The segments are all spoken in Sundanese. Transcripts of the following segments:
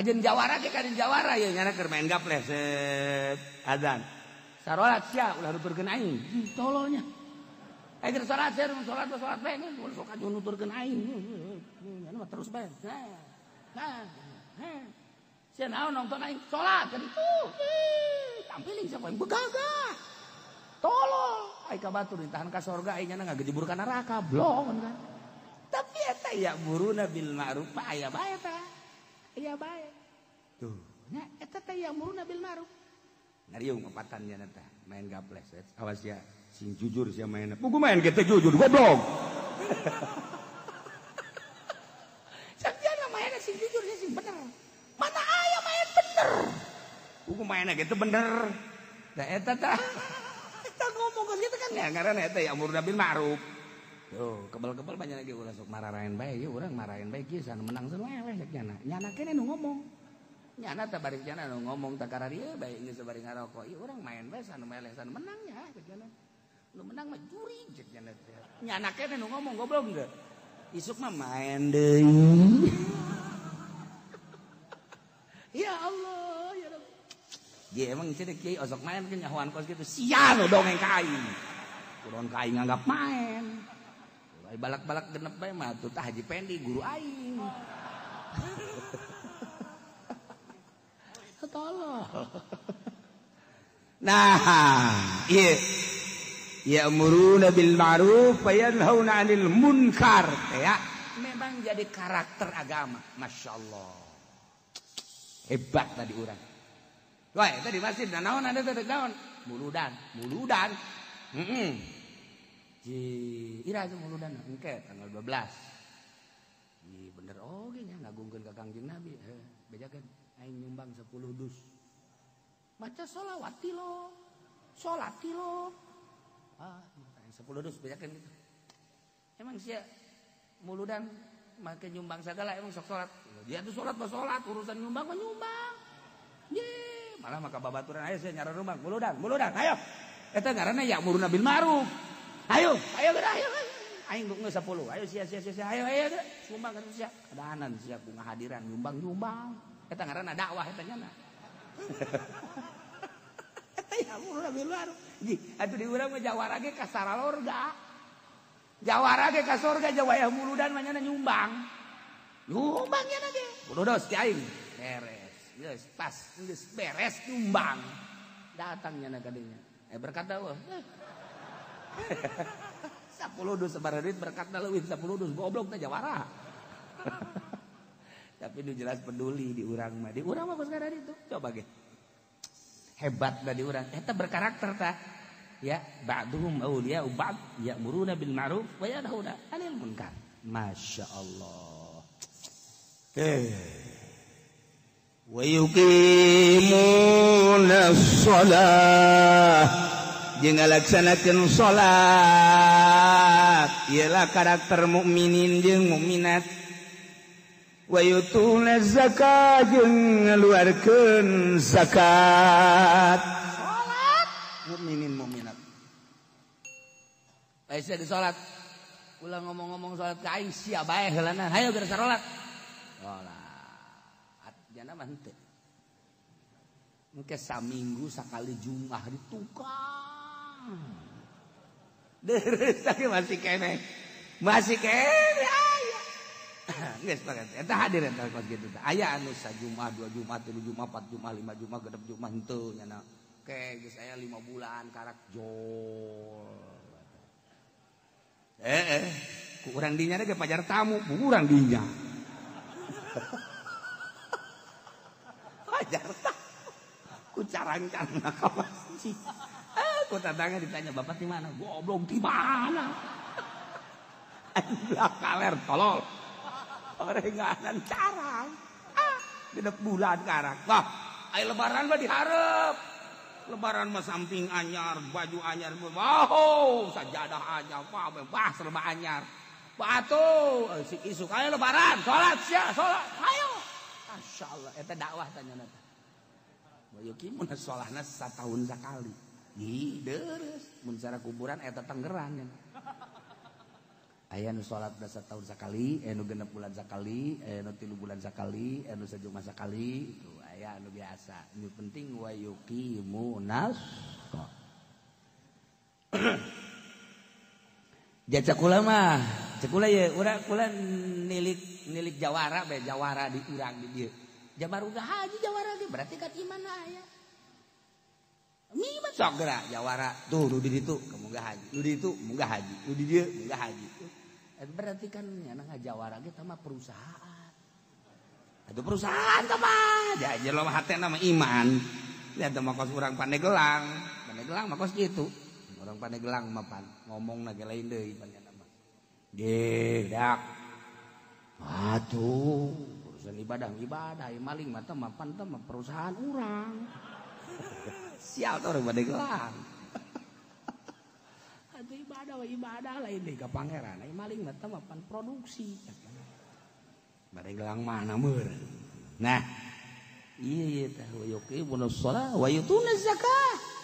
Kajen jawara ge kajen jawara ye nyana keur main gapleh set azan. Sarolat sia ulah nuturkeun aing. Tololnya. Aing keur salat sia salat salat bae ulah sok kajen nuturkeun aing. Nyana mah terus bae. Nah. Sia naon nonton aing salat ka ditu. Tampiling sia poe begagah. Tolol. Aing ka batur ditahan ka sorga aing nyana ngagejebur ka neraka blong kan. Tapi eta ya'muruna bil ma'ruf aya bae ta. Aya bae. Tuh, nya eta teh ya'muruna bil ma'ruf. Ngariung opatan nya teh main gapleh. Awas ya, sing jujur sia mainna. Buku main ge teh jujur goblok. Sakiana mainna sing jujur sia sing bener. Mana aya main bener. Buku mainna ge teh bener. Da eta tah. Eta ngomong geus kitu kan ya ngaranna eta ya'muruna bil ma'ruf. Tuh, kebel-kebel banyak lagi ulah sok mararain bae, ieu urang marahin bae kieu sana menang sana eleh cek nyana. Nyana kene nu ngomong. Nyana teh bari nyana nu ngomong tah kararieu bae geus bari ngarokok. Ieu urang main bae sana meleh sana menang nya cek nyana. Nu menang mah juri cek nyana teh. Nyana kene nu ngomong goblok geus. Isuk mah main deui. Ya Allah, ya Rabb. Ye emang cenah kiai osok main kan nyahoan kos kitu. Sia nu dongeng ka aing. Kuron ka aing nganggap main. Balak-balak genep bae mah tuh tah Haji Pendi guru aing. Tolol. Nah, ieu ya'muruna bil ma'ruf wa yanhauna 'anil munkar ya. Memang jadi karakter agama, Masya Allah. Hebat tadi urang. Wah, tadi masjid naon ada teh naon? Muludan, muludan. Heeh. Ji, ira aja muludan engke tanggal 12. Ji bener oge nya ngagungkeun ka Kangjeng Nabi, bejakeun aing nyumbang 10 dus. Maca sholawat tilo. Salat tilo. Ah, 10 dus bejakeun gitu. Emang sia muludan make nyumbang sagala emang sok salat. Dia tuh salat mah salat, urusan nyumbang mah nyumbang. Ye, malah maka babaturan ayo sia nyara rumah muludan, muludan, ayo. Eta ngaranna ya'muruna bil ma'ruf. Ayo, ayo geura, ayo. Aing geus 10. Ayo sia sia sia, ayo ayo geura. Sumbang ka sia. Kadahanan sia ku ngahadiran nyumbang-nyumbang. Eta ngaranna dakwah eta nyana. Eta ya'muruna bil ma'ruf. Ji, atuh di urang mah jawara ge ka saralorga. Jawara ge ka sorga jawayah muludan mah nyana nyumbang. Nyumbang nyana ge. Bododos ti aing. Beres. Geus pas geus beres nyumbang. Datang nyana ka dinya. Berkata wah. 10 dus sabaraha duit berkatna leuwih 10 dus goblok teh jawara. Tapi nu jelas peduli di urang mah. Di urang mah kos kada ditu. Coba ge. Hebat da di urang. Eta berkarakter tah. Ya, ba'duhum awliya'u ba'd ya'muruna bil ma'ruf wa yanhauna 'anil munkar. Masya Allah. Wa yuqimuna shalah jeung ngalaksanakeun salat ialah karakter mukminin jeung mukminat. Wa yutuna zakat jeung ngaluarkeun zakat. Salat mukminin mukminat. Bae sia di salat. Ulah ngomong-ngomong salat ka aing sia bae heulana. Hayo geura salat. Salat. Jana mah henteu. Engke saminggu sakali Jumat di tukang. Deres tapi masih kene. Masih kene aya. Geus banget. Eta hadir eta kos kitu teh. Aya anu sajumat, 2 Jumat, 3 Jumat, 4 Jumat, 5 Jumat, genep Jumat henteu nyana. Ke geus aya 5 bulan karak jol. Ku urang dinya ge pajar tamu, bu urang dinya. Pajar tamu. Ku carang-carang ka masjid. Ku tatangga ditanya, "Bapak di mana?" Goblok di mana? Aing kaler tolol. Orenganan carang. Ah, genep bulan karak. Wah, ai lebaran mah diharep. Lebaran mah samping anyar, baju anyar, wow, sajadah anyar, wah, bebas serba anyar. Batu, isuk isuk ayo lebaran, salat sia, salat, ayo. Masya Allah, eta dakwah tanya teh. Wa yuqimuna sholahna satahun sakali. Ih, deres, mun cara kuburan eta tanggeran. Aya nu salat setahun sakali, aya nu 6 bulan sakali, aya nu 3 bulan sakali, aya nu sajumat sakali, itu aya nu biasa. Nu penting wa yuqimunas shalah. Jajak kula mah, cek kula ye urang kula nilik jawara bae jawara di urang di dieu. Jabar udah haji jawara ge berarti kat iman aya. Miman sok gerak jawara tuh nu di ditu munggah haji, nu di ditu munggah haji, nu di dieu munggah haji. Berarti kan nyana ngajawara ge mah perusahaan. Atuh perusahaan teh mah ja jelema hatena mah iman. Lihat mah kos urang Pandeglang, Pandeglang mah kos kitu. Orang Pandeglang mah pan ngomongna ge lain deui pan nya mah. Ge dak. Atuh urusan ibadah ibadah maling mah teh mah pan teh mah perusahaan urang. Sial tuh orang Pandeglang. Atuh ibadah wa ibadah lain deui ka pangeran. Ai maling mah teh mah pan produksi. Pandeglang mana meureun. Nah, ieu teh wa yuqimunus shalah wa yutuna zakah.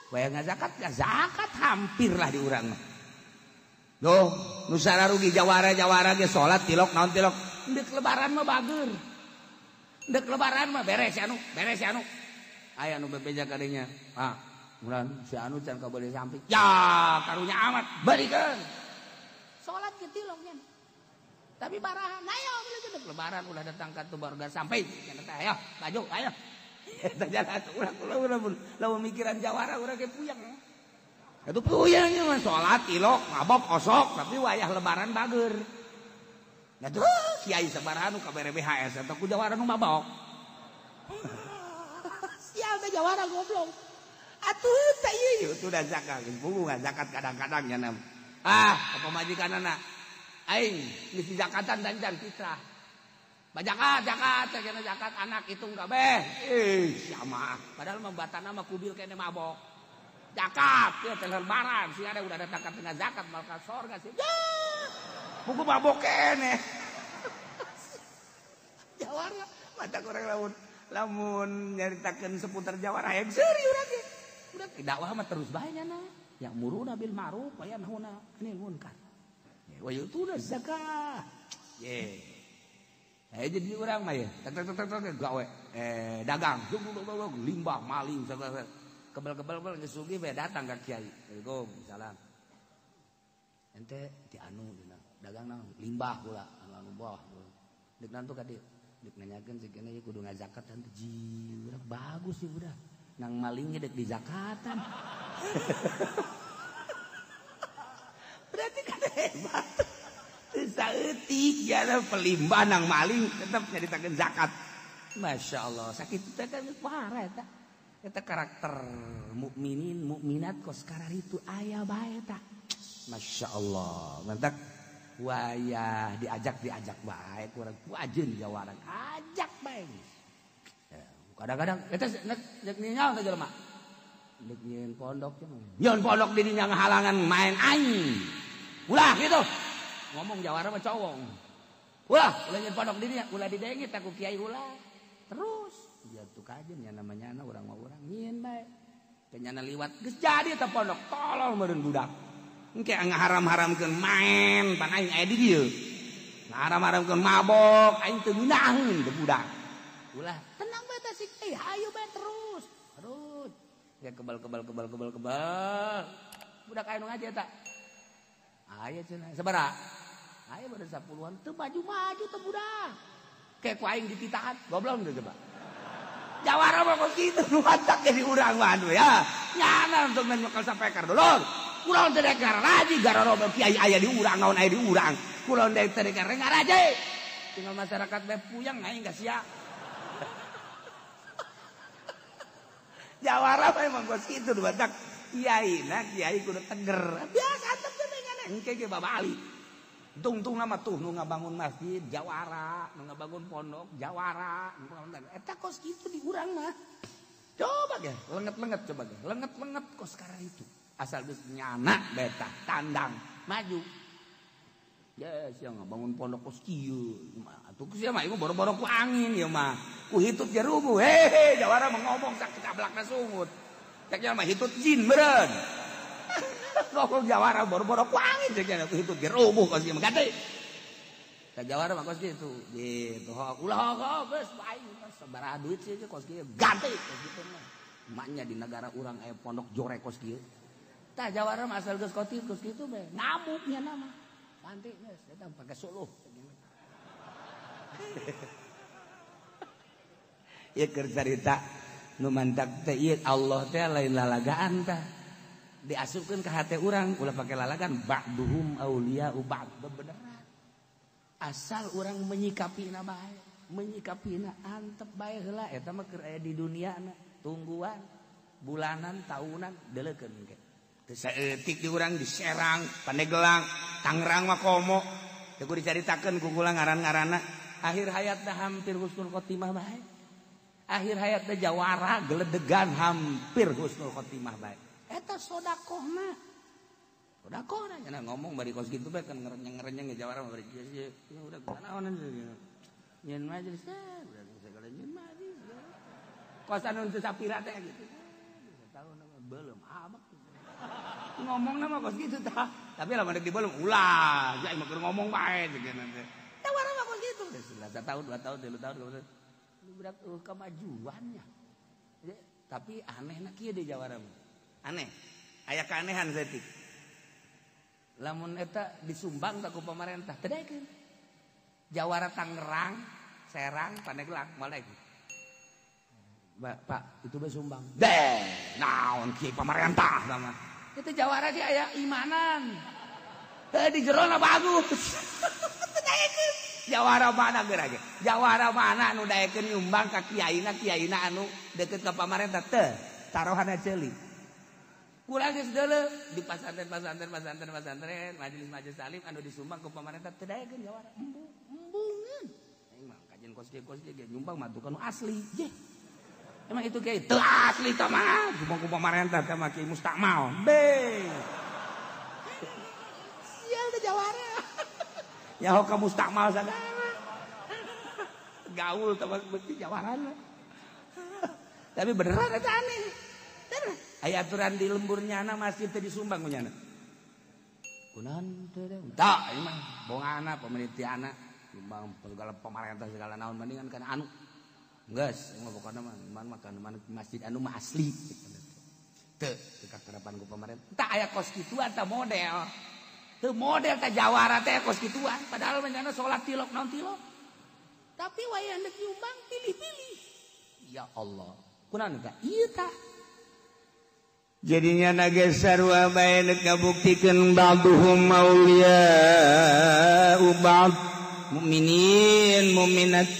Waya ngazakat, zakat hampir lah di urang mah. Duh, nu sararugi jawara-jawara ge salat tilok naon tilok. Ndek lebaran mah bager. Ndek lebaran mah beres si anu, beres si anu. Aya nu bebeja kadinya. Ah, mulan si anu can kabeuli samping. Ya, karunya amat, balikeun. Salat ge tilok nya. Tapi barahan, ayo beli ndek lebaran ulah datang ka tu baruga sampai. Cenah teh ayo, baju, ayo. Eta jalan urang lamun mikiran jawara urang ge puyeng. Atuh puyeng mah salat tilok mabok osok tapi wayah lebaran bager. Nah tuh kiai sabaraha nu kabere BHS eta ku jawara nu mabok. Sial teh jawara goblok. Atuh teh ieu tuh da zakat geus puguh zakat kadang-kadang nya. Ah, pamajikanana aing geus zakatan dandan fitrah. Zakat, zakat, kena zakat anak hitung kabeh. Ih, sama. Padahal membatana mah kubil kene mabok. Zakat, ya teh lebaran sih ada udah datang ka tengah zakat mal ka sorga sih. Ya. Buku mabok kene. Jawara, mata kurang lamun lamun nyaritakeun seputar jawara hayang seuri urang ge. Udah dakwah mah terus bae nya. Yang muruna bil ma'ruf wa yanhuna 'anil munkar. Wa yutuna zakah. Ye. Jadi orang mah ya, tek tek tek tek gawe, dagang, limbah maling, kebel-kebel geus sugih bae datang ka kiai. Waalaikumsalam. Ente di anu dina dagang naon? Limbah pula, anu bah. Deuk nantu ka dieu. Deuk nanyakeun si kene kudu ngazakat teh ji, urang bagus sih budak. Nang maling ge deuk dizakatan. Berarti kan hebat. Saeutik ya pelimbah nang maling tetep nyaritakeun zakat. Masya Allah, sakitu teh kan parah eta. Eta karakter mukminin mukminat kos kararitu aya bae eta. Masya Allah, mantak wayah diajak bae kurang wajeun jawaran ajak bae. Kadang-kadang eta nek ningal teh jelema. Nek nyieun pondok cenah. Nyieun pondok di dinya ngahalangan main aing. Ulah gitu. Ngomong jawara mah cowong. Ulah, ulah nyieun pondok di dinya, ulah didengit aku kiai ulah. Terus ya tuh kajen ya namanya anak urang mah urang nyieun bae. Kenyana liwat geus jadi eta pondok tolol meureun budak. Engke ngaharam-haramkeun main pan aing aya di dieu. Ngaharam-haramkeun mabok aing teu ngeunaheun teu budak. Ulah tenang bae teh si kiai, hayu bae terus. Terus. Ya kebal. Budak aya nu ngaji eta. Aya cenah sabaraha? Aya baru 10-an teu maju-maju teu budak. Kayak ku aing dititahan, goblok teu coba. Jawara mah kos kitu nu matak jadi urang mah atuh ya. Nyana untuk main bakal sampai dulur. Kulon teh rek ngaraji garorobo kiai aya di urang naon aya di urang. Kulon teh rek ngaraji. Tinggal masyarakat bae puyeng aing geus sia. Jawara mah emang kos kitu nu matak kiai na kiai kudu teger. Biasa teh nyana engke ge babali. Tungtung nama tuh nu ngabangun masjid jawara, nu ngabangun pondok jawara, eta kos kitu di urang mah. Coba ge, lenget-lenget coba ge, lenget-lenget kos karena itu. Asal geus nyana beta tandang maju. Ya sia ngabangun pondok kos kieu. Atuh sia mah ieu boro-boro ku angin ieu mah. Ku hitut jerubu. Hehe, jawara mah ngomong sak ketablakna sungut. Cek nya mah hitut jin meureun. Ngomong jawara boro-boro ku angin cek itu gerubuh kos kieu ganti. Ka jawara mah kos kitu. Gitu. Ulah geus aing sabaraha duit sih kos kieu ganti kos kitu mah. Maknya di negara urang aya pondok jorek kos kieu. Tah jawara mah asal geus kotip kos kitu bae. Ngamuknya nama. Ganti geus eta pake suluh. Ieu keur carita nu mantak teh ieu Allah teh lain lalagaan tah. Diasupkeun ka hate urang ulah pake lalagaan ba'duhum auliya'u ba'd bebeneran. Asal urang menyikapina bae, menyikapina antep bae heula eta mah keur aya di duniana, tungguan bulanan tahunan deleukeun engke. Teu saeutik di urang di Serang, Pandeglang, Tangerang mah komo. Teu kudu dicaritakeun ku kula ngaran-ngaranna. Akhir hayatna hampir husnul khotimah bae. Akhir hayatna jawara geledegan hampir husnul khotimah bae. Eta sodakohna. Sodakohna nya ngomong bari kos kitu bae kan ngerenyeng-ngerenyeng jawara mah bari kieu. Ya udah kunaonan nyeun majelis teh udah segala nyeun majelis. Kos anu teu sapira teh gitu. Tahun belum abak. Ngomong nama kos gitu tah. Tapi lamun dek dibelum ulah, ja mah keur ngomong bae jeung nanti. Jawara mah kos kitu. Geus tahun, 2 tahun, 3 tahun budak kemajuannya. Tapi aneh na kieu di jawara mah. Aneh. Aya keanehan saeutik. Lamun eta disumbang ka ku pamarentah teu daekeun. Jawara Tangerang, Serang, Pandeglang moal daekeun. Pak, itu bae sumbang. Deh, naon kieu pamarentah sama. Itu jawara ge aya imanan. Heuh di jerona bagus. Teu daekeun. Jawara mana geura ge? Jawara mana anu daekeun nyumbang ka kiaina, kiaina anu deukeut ka pamarentah teu. Tarohana ceuli. Kurang geus deuleu di pasantren-pasantren pasantren-pasantren, majelis-majelis taklim anu disumbang ku pamarentah teu daekeun jawara. Embung, embungeun. Aing mah kajian kos kieu ge nyumbang mah tukang nu asli. Ye. Emang itu kiai teu asli tah mah, nyumbang ku pamarentah teh mah kiai mustakmal. Be. Sial teh jawara. Nyaho ka mustakmal sagala. Gaul teh mah beuki jawarana. Tapi beneran eta aneh. Aya aturan di lembur nyana masjid teh disumbang ku nyana. Kunaon teh tah ieu mah bongana pemerintahana nyumbang segala pemerintah segala naon mendingan kana anu. Geus ieu mah pokona mah makan masjid anu mah asli. Teu kakarapan ku pemerintah. Tah aya kos kituan tah model. Teu model tah jawara teh kos kituan padahal mah nyana salat tilok naon tilok. Tapi wayah deuk nyumbang pilih-pilih. Ya Allah. Kunaon tah? Ieu tah. Jadinya nage sarua bae deuk ngabuktikeun ba'duhum auliya'u ba'd mukminin mukminat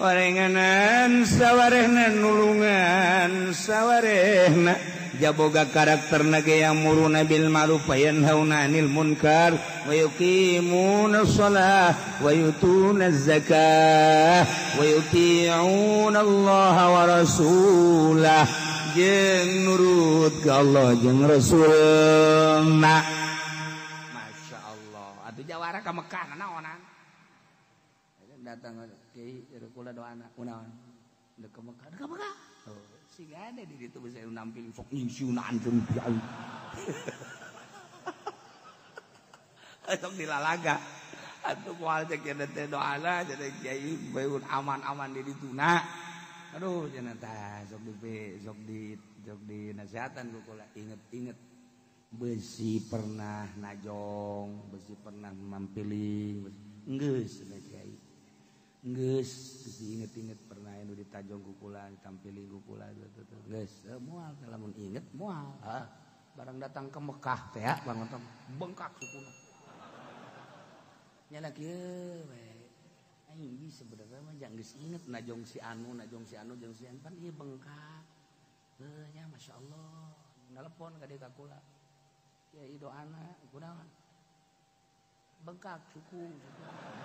orenganan sawarehna nulungan sawarehna jaboga karakterna ge ya'muruna bil ma'ruf wa yanhauna 'anil munkar wa yuqimuna shalah wa yutuna zakah wa yuti'una Allah wa rasulah jeung nurut ka Allah jeung Rasulna. Masya Allah. Atuh jawara ka Mekah naonan. Datang kiai kula doana kunaon? Deuk ka Mekah, deuk ka Mekah. Oh, siga ada di ditu bisa nampil sok nyingsiunan jeung kiai. Sok dilalaga. Atuh moal cek teh doana jadi kiai bae aman-aman di dituna. Aduh cenah tah sok di nasihatan ku kula inget-inget besi pernah najong, besi pernah mampiling, geus cenah kiai. Geus besi inget-inget pernah anu ditajong ku kula, ditampiling ku kula geus moal lamun inget moal. Hah, barang datang ke Mekah teh ya, barang datang bengkak sukuna. Nya kieu we. Aing sebenarnya mah jangan geus inget najong si anu, jeung si anu pan ieu bengkak. Heuh nya masyaallah. Nelpon ka dieu ka kula. Kiai doana kunaon? Bengkak suku.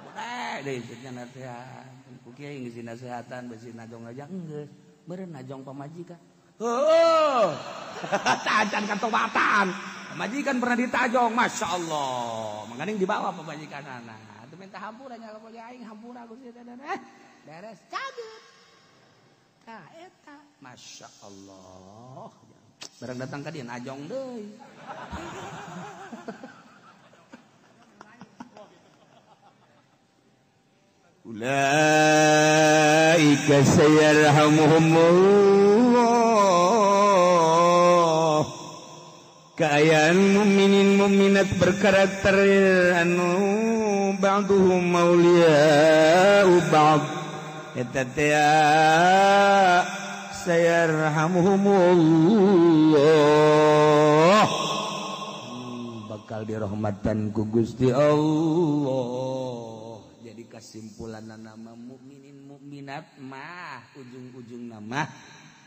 Boleh deui cenah nasihat. Ku kiai geus nasihatan besi najong aja geus. Meureun najong pamajikan. Heuh. Tajan katobatan. Pamajikan pernah ditajong, masyaallah. Mangkaning dibawa pamajikanana. Minta hampura nya lamun aing hampura Gusti teh beres cabut. Tah eta masyaallah. Barang datang ka dieu najong deui. Ulaika sayarhamuhumullah. Kaayaan mukminin mukminat berkarakter anu ba'duhum awliya'u ba'd. Eta teh sayarhamuhumullah. Bakal dirahmatan ku Gusti Allah. Jadi kesimpulan nama mukminin mukminat mah ujung-ujung nama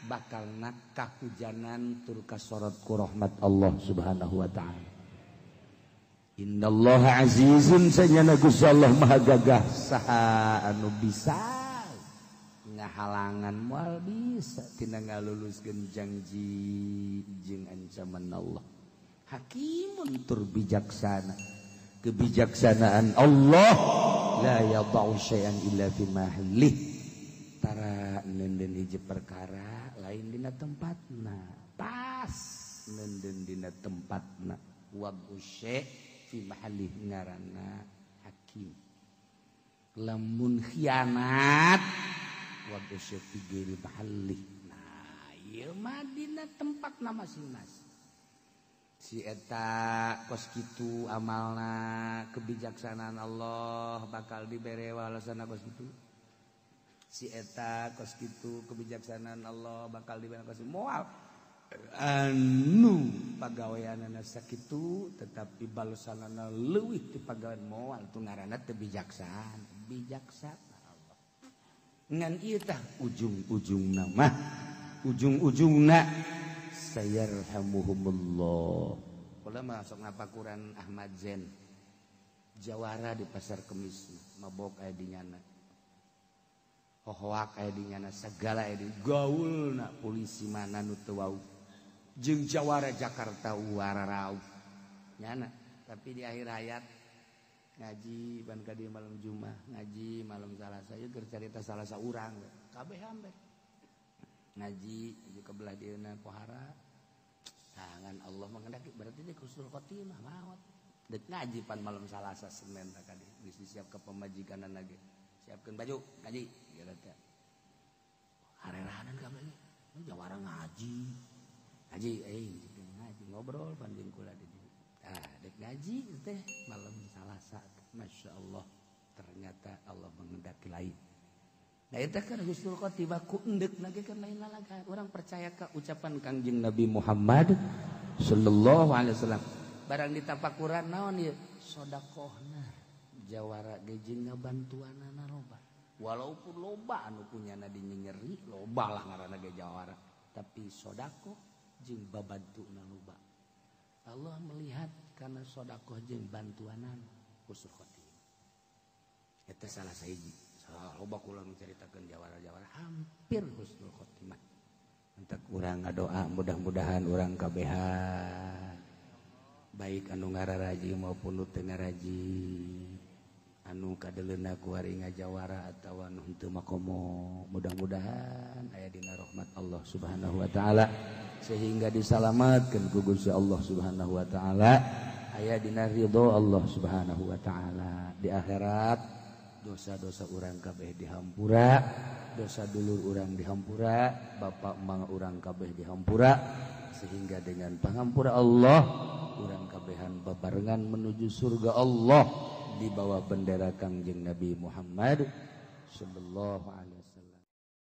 bakal nak kahujanan tur kasorot ku rahmat Allah Subhanahu wa ta'ala. Innallaha azizun sanyana Gusti Allah maha gagah saha anu bisa ngahalangan moal bisa tina ngaluluskeun janji jeung ancaman Allah. Hakimun tur bijaksana. Kebijaksanaan Allah la yadau syai'an illa fi mahlih. Tara nenden hiji perkara lain dina tempatna, pas nenden dina tempatna. Wad'u syai' fi mahlih ngaranna hakim. Lamun khianat wad'u syai' fi ghairi mahlih. Nah, ieu mah dina tempatna masing-masing. Si eta kos kitu amalna kebijaksanaan Allah bakal dibere walasana kos kitu. Si eta kos kitu kebijaksanaan Allah bakal dibere kos moal anu pagaweanana sakitu tetapi balesanana leuwih ti pagawean moal tu ngaranna teu bijaksana. Bijaksana Allah. Ngan ieu tah ujung-ujungna mah ujung-ujungna sayarhamuhumullah. Kula mah sok ngapakuran Ahmad Zen. Jawara di pasar Kemis mabok aya di nyana. Hohoak aya di nyana segala aya di gaulna polisi mana nu teu wau. Jeung jawara Jakarta wararau. Nyana, tapi di akhir hayat ngaji ban ka dieu malam Jumat, ngaji malam Salasa ieu keur carita Salasa urang kabeh hambe. Ngaji ke belah dieuna pohara tangan Allah mengendaki berarti di husnul khotimah maot dek ngaji pan malam Salasa Senin tak kadi geus disiap ke pemajikanna lagi siapkeun baju ngaji ieu teh hareranan kabeh jawara ngaji ngaji ngaji ngobrol pan jeung kula di dieu tah dek ngaji teh malam Salasa masyaallah ternyata Allah mengendaki lain. Nah itu kan husnul khotimah ku endek lagi kan lain lalaga. Orang percaya ke ucapan Kangjeng Nabi Muhammad sallallahu alaihi wasallam. Barang ditapakuran naon ieu sodakohna jawara ge jeung ngabantuanana loba. Walaupun loba anu punyana dinyeri loba lah ngaranna ge jawara, tapi sodakoh jeung babantuna loba. Allah melihat karena sodakoh jeung bantuanana husnul khotimah. Eta salah sahiji. Loba kula menceritakan jawara-jawara hampir husnul khotimah. Entek urang ngadoa mudah-mudahan urang kabehan baik anu ngararaji maupun nu teu ngaraji anu kadeleuna ku ari ngajawara atawa nu henteu makomo mudah-mudahan aya dina rahmat Allah Subhanahu wa taala sehingga disalamatkeun ku Gusti Allah Subhanahu wa taala aya dina ridho Allah Subhanahu wa taala di akhirat. Dosa-dosa urang kabeh dihampura, dosa dulur urang dihampura, bapak mang urang kabeh dihampura, sehingga dengan pangampura Allah urang kabehan babarengan menuju surga Allah di bawah bendera Kangjeng Nabi Muhammad sallallahu alaihi wasallam.